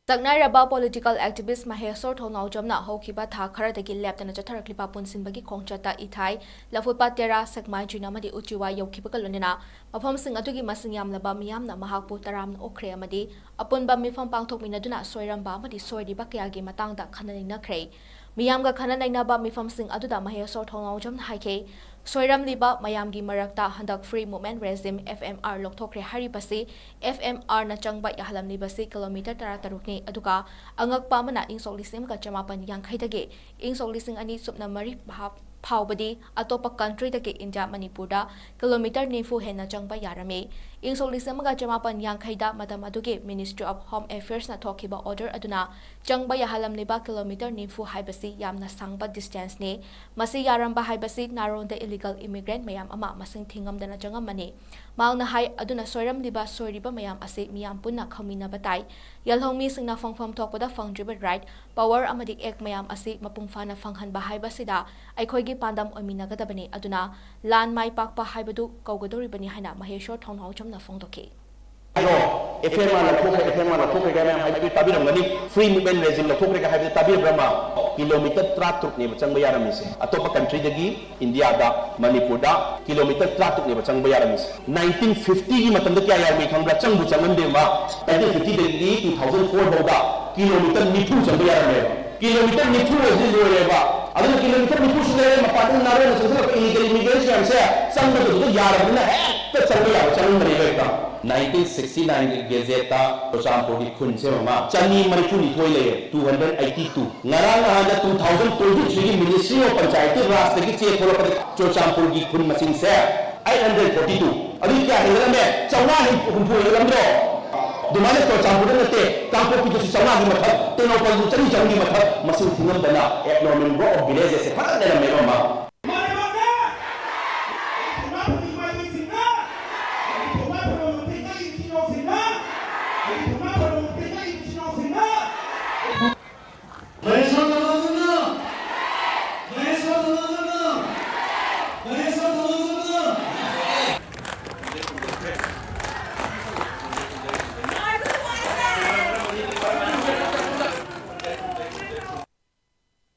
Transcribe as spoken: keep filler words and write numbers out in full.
ꯁꯛꯅꯥꯏꯔꯕ political activist ꯃꯍꯦꯁꯣꯔ ꯊꯣꯡꯅꯥꯎꯖꯝꯅ ꯍꯧꯈꯤꯕ ꯊꯥ ꯈꯔꯗꯒꯤ ꯂꯦꯞꯇꯅ ꯆꯠꯊꯔꯛꯂꯤꯕ ꯄꯨꯟꯁꯤꯟꯕꯒꯤ ꯈꯣꯡꯆꯠꯇ ꯏꯊꯥꯏ, ꯂꯐꯨꯠꯄꯥꯠ ꯇꯦꯔꯥ, ꯁꯦꯛꯃꯥꯏ, ꯖꯤꯔꯤꯅ ꯑꯃꯗꯤ ꯎꯆꯤꯋꯥ ꯌꯧꯈꯤꯕꯒ ꯂꯣꯏꯅꯅ ꯃꯐꯝꯁꯤꯡ ꯑꯗꯨꯒꯤ ꯃꯁꯤꯡ ꯌꯥꯝꯂꯕ ꯃꯤꯌꯥꯝꯅ ꯃꯍꯥꯛꯄꯨ ꯇꯔꯥꯝꯅ ꯑꯣꯛꯈ꯭ꯔꯦ ꯑꯃꯗꯤ ꯑꯄꯨꯟꯕ ꯃꯤꯐꯝ ꯄꯥꯡꯊꯣꯛꯃꯤꯟꯅꯗꯨꯅ ꯁꯣꯏꯔꯝꯕ ꯑꯃꯗꯤ ꯁꯣꯏꯔꯤꯕ ꯀꯌꯥꯒꯤ ꯃꯇꯥꯡꯗ ꯈꯟꯅ ꯅꯩꯅꯈ꯭ꯔꯦ꯫ ꯃꯤꯌꯥꯝꯒ ꯈꯟꯅ ꯅꯩꯅꯕ ꯃꯤꯐꯝꯁꯤꯡ ꯑꯗꯨꯗ ꯃꯍꯦꯁꯣꯔ ꯊꯣꯡꯅꯥꯎꯖꯝꯅ ꯍꯥꯏꯈꯤ, ꯁꯣꯏꯔꯝꯂꯤꯕ ꯃꯌꯥꯝꯒꯤ ꯃꯔꯛꯇ ꯍꯟꯗꯛ Free Movement Regime, F M R, ꯂꯧꯊꯣꯛꯈ꯭ꯔꯦ ꯍꯥꯏꯔꯤꯕꯁꯤ, F M R ꯅ ꯆꯪꯕ ꯌꯥꯍꯜꯂꯝꯂꯤꯕꯁꯤ ꯀꯤꯂꯣꯃꯤꯇꯔ ꯇꯔꯥꯇꯔꯨꯛꯅꯤ꯫ ꯑꯗꯨꯒ ꯑꯉꯛꯄ ꯑꯃꯅ, ꯏꯪ ꯁꯣꯛ ꯂꯤꯁꯤꯡ ꯑꯃꯒ ꯆꯃꯥꯄꯟ ꯌꯥꯡꯈꯩꯗꯒꯤ ꯏꯪ ꯁꯣꯛ ꯂꯤꯁꯤꯡ ꯑꯅꯤ ꯁꯨꯞꯅ ꯃꯔꯤ ꯐꯥꯎꯕꯗꯤ ꯑꯇꯣꯞꯄ country ꯗꯒꯤ ꯏꯟꯗꯤꯌꯥ, ꯃꯅꯤꯄꯨꯔꯗ ꯀꯤꯂꯣꯃꯤꯇꯔ ꯅꯤꯐꯨ ꯍꯦꯟꯅ ꯆꯪꯕ ꯌꯥꯔꯝꯃꯤ꯫ ꯏꯪ ꯁꯣꯛ ꯂꯤꯁꯤꯡ ꯑꯃꯒ ꯆꯃꯥꯄꯟ ꯌꯥꯡꯈꯩꯗ ꯃꯇꯝ ꯑꯗꯨꯒꯤ Ministry of Home Affairs ꯅ ꯊꯣꯛꯈꯤꯕ order ꯑꯗꯨꯅ ꯆꯪꯕ ꯌꯥꯍꯜꯂꯝꯂꯤꯕ ꯀꯤꯂꯣꯃꯤꯇꯔ ꯅꯤꯐꯨ ꯍꯥꯏꯕꯁꯤ ꯌꯥꯝꯅ ꯁꯥꯡꯕ distance ꯅꯤ꯫ ꯃꯁꯤ ꯌꯥꯔꯝꯕ ꯍꯥꯏꯕꯁꯤ ꯅꯥꯔꯣꯟꯗ illegal immigrant ꯃꯌꯥꯝ ꯑꯃ ꯃꯁꯤꯡ ꯊꯤꯉꯝꯗꯅ ꯆꯪꯉꯝꯃꯅꯤ꯫ ꯃꯍꯥꯛꯅ ꯍꯥꯏ, ꯑꯗꯨꯅ ꯁꯣꯏꯔꯝꯂꯤꯕ, ꯁꯣꯏꯔꯤꯕ ꯃꯌꯥꯝ ꯑꯁꯤ ꯃꯤꯌꯥꯝ ꯄꯨꯟꯅ ꯈꯪꯃꯤꯟꯅꯕ ꯇꯥꯏ꯫ ꯌꯦꯜꯍꯧꯃꯤꯁꯤꯡꯅ ꯐꯪꯐꯝ ꯊꯣꯛꯄꯗ ꯐꯪꯗ꯭ꯔꯤꯕ right, power ꯑꯃꯗꯤ act ꯃꯌꯥꯝ ꯑꯁꯤ ꯃꯄꯨꯡ ꯐꯥꯅ ꯐꯪꯍꯟꯕ ꯍꯥꯏꯕꯁꯤꯗ ꯑꯩꯈꯣꯏꯒꯤ ꯄꯥꯟꯗꯝ ꯑꯣꯏꯃꯤꯟꯅꯒꯗꯕꯅꯤ꯫ ꯑꯗꯨꯅ ꯂꯥꯟ ꯃꯥꯏ ꯄꯥꯛꯄ ꯍꯥꯏꯕꯗꯨ ꯀꯧꯒꯗꯧꯔꯤꯕꯅꯤ ꯍꯥꯏꯅ ꯃꯍꯦꯁꯣꯔ ꯊꯣꯡꯅꯥꯎꯖꯝꯅ ꯐꯣꯡꯗꯣꯛꯈꯤ꯫ ꯑꯗꯣ F M R ꯂꯧꯊꯣꯛꯈ꯭ꯔꯦ, F M R ꯂꯧꯊꯣꯛꯈ꯭ꯔꯦ ꯀꯥꯏꯅ ꯃꯌꯥꯝ ꯍꯥꯏꯕꯗꯤ ꯇꯥꯕꯤꯔꯝꯒꯅꯤ꯫ Free Movement Regime ꯂꯧꯊꯣꯛꯈ꯭ꯔꯦ ꯀꯥꯏ ꯍꯥꯏꯕꯗꯨ ꯇꯥꯕꯤꯔꯕ꯭ꯔꯥ? ꯃꯥ ꯀꯤꯂꯣꯃꯤꯇꯔ ꯇꯔꯥꯇꯔꯨꯛꯅꯦꯕ ꯆꯪꯕ ꯌꯥꯔꯝꯃꯤꯁꯦ꯫ ꯑꯇꯣꯞꯄ country ꯗꯒꯤ ꯏꯟꯗꯤꯌꯥꯗ, ꯃꯅꯤꯄꯨꯔꯗ ꯀꯤꯂꯣꯃꯤꯇꯔ ꯇꯔꯥꯇꯔꯨꯛꯅꯦꯕ ꯆꯪꯕ ꯌꯥꯔꯝꯃꯤꯁꯦ꯫ Nineteen fifty ꯒꯤ ꯃꯇꯝꯗ ꯀꯌꯥ ꯌꯥꯔꯝꯃꯤ ꯈꯪꯕ꯭ꯔꯥ? ꯆꯪꯕꯨ ꯆꯪꯉꯝꯗꯦ ꯃꯥ꯫ Nineteen fifty ꯗꯒꯤ two thousand four ꯐꯥꯎꯗ ꯀꯤꯂꯣꯃꯤꯇꯔ ꯅꯤꯐꯨ ꯆꯪꯕ ꯌꯥꯔꯝꯃꯦꯕ꯫ ꯀꯤꯂꯣꯃꯤꯇꯔ ꯅꯤꯐꯨ ꯑꯁꯤ ꯂꯣꯏꯔꯦꯕ꯫ ꯑꯗꯨꯅ ꯀꯤꯂꯣꯃꯤꯇꯔ ꯅꯤꯐꯨ ꯁꯤ ꯂꯩꯔꯦ, ꯃꯄꯥꯟꯗ ꯅꯥꯔꯣꯟꯅ ꯆꯪꯁꯤꯜꯂꯛꯄ illegal immigrants ꯃꯌꯥꯝꯁꯦ ꯆꯪꯕꯗꯨꯗ ꯌꯥꯔꯕꯅꯤꯅ ꯍꯦꯛꯇ ꯆꯪꯕ ꯌꯥꯕ ꯆꯪꯕꯅꯦꯕ ꯍꯦꯛꯇ꯫ Nineteen sixty nine ꯒꯤ Gazette ꯇ ꯆꯨꯔꯆꯥꯟꯄꯨꯔꯒꯤ ꯈꯨꯟꯁꯦ ꯃꯃꯥ ꯆꯅꯤ ꯃꯔꯤꯐꯨ ꯅꯤꯊꯣꯏ ꯂꯩꯌꯦ, two hundred eighty two꯫ ꯉꯔꯥꯡ ꯅꯍꯥꯟꯗ two thousand twenty three ꯒꯤ Ministry of Panchayati Raj ꯇꯒꯤ ꯆꯦ ꯊꯣꯛꯂꯛꯄꯗ ꯆꯨꯔꯆꯥꯟꯄꯨꯔꯒꯤ ꯈꯨꯟ ꯃꯁꯤꯡꯁꯦ eight hundred forty two꯫ ꯑꯗꯨꯗꯤ ꯀꯌꯥ ꯍꯦꯟꯒꯠꯂꯝꯃꯦ? ꯆꯥꯝꯃꯉꯥ ꯍꯨꯝꯐꯨ ꯍꯦꯟꯒꯠꯂꯝꯗ꯭ꯔꯣ? ꯑꯗꯨꯃꯥꯏꯅ ꯆꯨꯔꯆꯥꯟꯄꯨꯔꯗ ꯅꯠꯇꯦ, ꯀꯥꯡꯄꯣꯛꯄꯤꯗꯁꯨ ꯆꯥꯝꯃꯉꯥꯒꯤ ꯃꯊꯛ, ꯇꯦꯡꯅꯧꯄꯜꯗꯁꯨ ꯆꯅꯤ ꯆꯍꯨꯝꯒꯤ ꯃꯊꯛ ꯃꯁꯤꯡ ꯊꯤꯉꯝꯗꯅ abnormal growth of villages ꯁꯦ ꯐꯖꯅ ꯂꯩꯔꯝꯃꯦꯕ ꯃꯃꯥ꯫